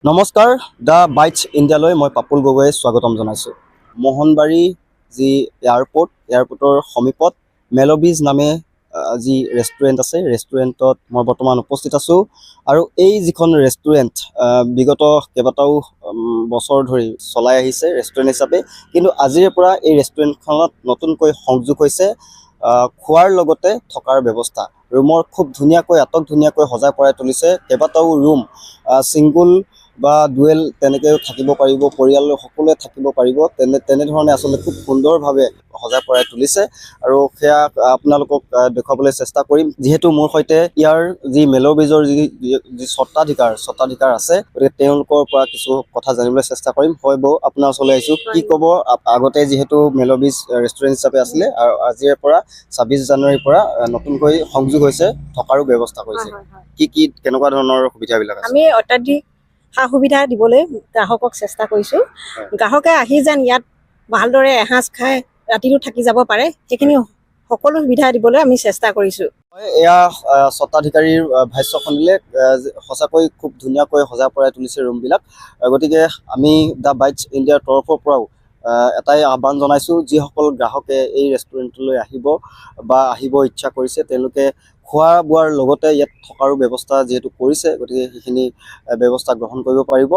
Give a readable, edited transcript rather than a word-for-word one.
নমস্কাৰ, the bytes ইণ্ডিয়ালৈ মই পাপুল গগৈয়ে স্বাগতম জনাইছোঁ। মোহনবাৰী যি এয়াৰপৰ্ট, এয়াৰপৰ্টৰ সমীপত মেলবিজ নামে যি ৰেষ্টুৰেণ্ট আছে, ৰেষ্টুৰেণ্টত মই বৰ্তমান উপস্থিত আছোঁ। আৰু এই যিখন ৰেষ্টুৰেণ্ট বিগত কেইবাটাও বছৰ ধৰি চলাই আহিছে ৰেষ্টুৰেণ্ট হিচাপে, কিন্তু আজিৰে পৰা এই ৰেষ্টুৰেণ্টখনত নতুনকৈ সংযোগ হৈছে খোৱাৰ লগতে থকাৰ ব্যৱস্থা। ৰুমৰ খুব ধুনীয়াকৈ, আটক ধুনীয়াকৈ সজাই পৰাই তুলিছে। কেইবাটাও ৰুম, ছিংগুল বা ডুৱেল তেনেকৈও থাকিব পাৰিব, পৰিয়ালৰ সকলোৱে থাকিব পাৰিব। তেনেধৰণে আচলতে খুব সুন্দৰভাৱে সজাই পৰাই তুলিছে আৰু সেয়া আপোনালোকক দেখুৱাবলৈ চেষ্টা কৰিম। যিহেতু মোৰ সৈতে ইয়াৰ যি মেল'বিজৰ যি যি স্বত্বাধিকাৰ আছে, গতিকে তেওঁলোকৰ পৰা কিছু কথা জানিবলৈ চেষ্টা কৰিম। হয় বৌ, আপোনাৰ ওচৰলৈ আহিছোঁ। কি ক'ব, আগতে যিহেতু মেল'বিজ ৰেষ্টুৰেণ্ট হিচাপে আছিলে আৰু আজিৰে পৰা 26 জানুৱাৰীৰ পৰা নতুনকৈ সংযোগ হৈছে, থকাৰো ব্যৱস্থা কৰিছে, কি কি কেনেকুৱা ধৰণৰ সুবিধাবিলাক আছে? আমি অত্যাধিক সা সুবিধা দিবলৈ গ্ৰাহকক চেষ্টা কৰিছোঁ। গ্ৰাহকে আহি যেন ইয়াত ভালদৰে এসাঁজ খাই ৰাতিটো থাকি যাব পাৰে, সেইখিনি সকলো সুবিধা দিবলৈ আমি চেষ্টা কৰিছোঁ। হয়, এয়া স্বত্বাধিকাৰীৰ ভাষ্য শুনিলে। যে সঁচাকৈ খুব ধুনীয়াকৈ সজাই পৰাই তুলিছে ৰুমবিলাক। গতিকে আমি the bytes ইণ্ডিয়াৰ তৰফৰ পৰাও এটাই আহ্বান জনাইছোঁ, যিসকল গ্ৰাহকে এই ৰেষ্টুৰেণ্টলৈ আহিব বা আহিব ইচ্ছা কৰিছে, তেওঁলোকে খোৱা বোৱাৰ লগতে ইয়াত থকাৰো ব্যৱস্থা যিহেতু কৰিছে, গতিকে সেইখিনি ব্যৱস্থা গ্ৰহণ কৰিব পাৰিব।